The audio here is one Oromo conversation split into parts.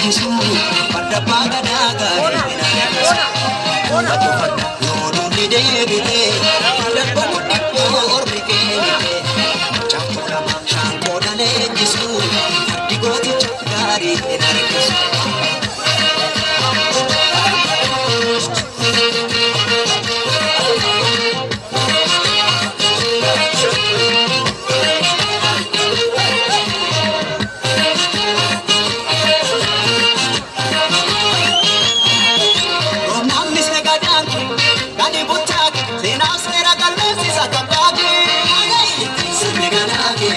leenjisu farda abbaa gadaa gaarii hin harkisu. Baddu farda yoo duulli deebite darba mudhi yoo ormi kennite. Caaftuu lama shaanqoodha leenjisu fardi gooticha gaarii hin harkisu. Roobnaamnis nagadaan gadi buttaake seenaaf seera galmeessisa kabbaake. Sirni ganaake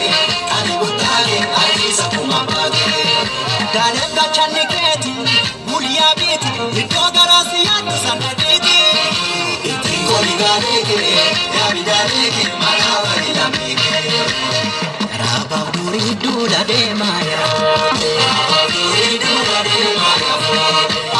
gadi buttaake harkisa kuma baake. Daaleen gachanni keeti guyyaa biiti iddoo garaasi yaaddu sana dhiiti. Ittiin koli gaaleeke yaabidaaneeke maqaa fayyadameeke. Raabaaf durii duula deemaa yaa. Raabaaf durii duula deemaa yaa.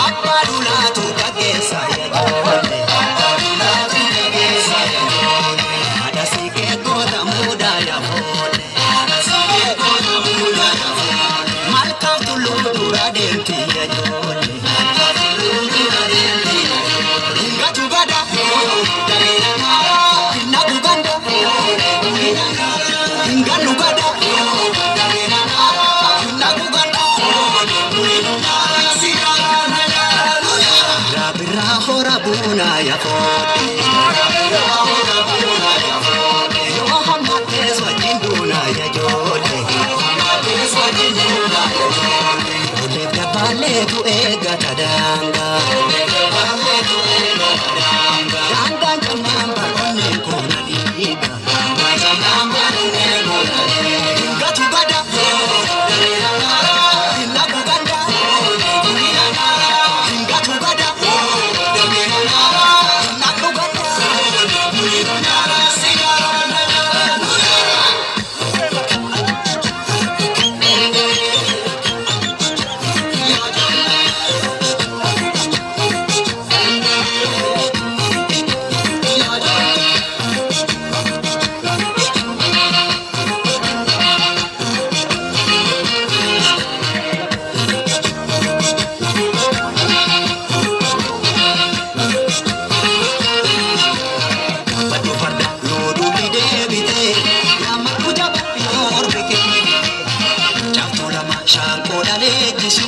Abbaa duulaatu gaggeessa yaa ijoollee. Abbaa duulaatu gaggeessa yaa ijoollee. Haadha siiqee goota muudaa yaa foollee. Haadha siiqee goota muudaa yaa foollee. Malkaaf tulluu dura deemti yaa ijoollee. Malkaaf tulluu dura deemti yaa ijoollee. Hingatu gada. Hinnagu ganda. Hingannu gada. Hinnagu ganda. Raabirraa hora buunaa yaa foodhe. Raabirraa hora buunaa yaa foodhe. Yoo hammatees wajjin duunaa yaa ijoollee. Yoo hammatees wajjin duunaa yaa ijoollee. Olleef dabbaaleetu eeggata daangaa. Olleef dabbaaleetu eeggata daangaa. Daangaan camnaan baronneen koona dhiiga. Daangaan camnaan baronneen koona dhiiga. Hingatu gada. Hinnagu ganda. Hingatu gada. Hinnagu ganda. Baddu farda yoo duulli deebite yaammadhu jaba yoo ormi kennite. Caaftuu lama shaanqoodha leenjisu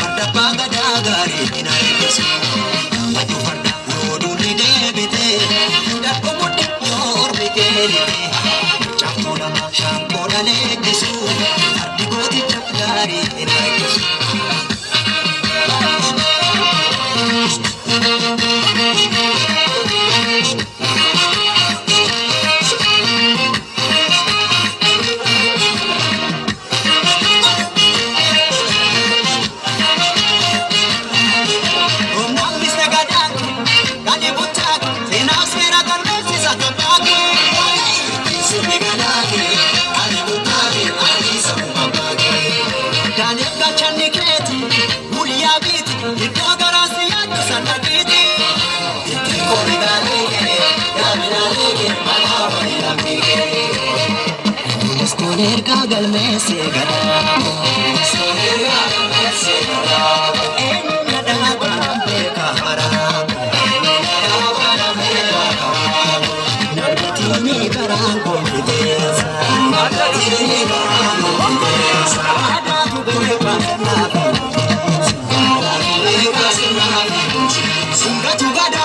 farda abbaa gadaa gaarii hin harkisu. Baddu farda yoo duulli deebite darba mudhi yoo ormi kennite. Caaftuu lama shaanqoodha leenjisu fardi gooticha gaarii hin harkisu. Roobnaamnis nagadaan gadi buttaake seenaaf seera galmeessisa kabbaake. Sirni ganaake gadi buttaake harkisa kuma baake. Daaniif gachanni keeti guyyaa biiti iddoo garaasi yaaddu sana dhiiti. Ittiin koli gaaleeke yaabidaaneeke maqaa fayyadameeke. Unescoon ergaa galmeessee gadaa. Unescoon ergaa galmeessee gadaa. Eenyu gadaa balaan beekaa haraabu. Eenyu gadaa balaan beekaa haraabu. Namni garaan koofiteessa. Namni garaan koofiteessa. Aadaatu beekaa sirnaa fi bulchiinsa. Aadaatu beekaa sirnaa fi bulchiinsa. Singatu gada.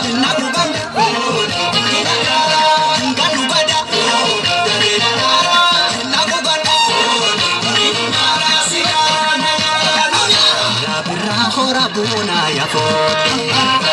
Hinnagu ganda. Hingannu gada. Hinnagu ganda. Raabirraa hora buunaa yaa foodhe.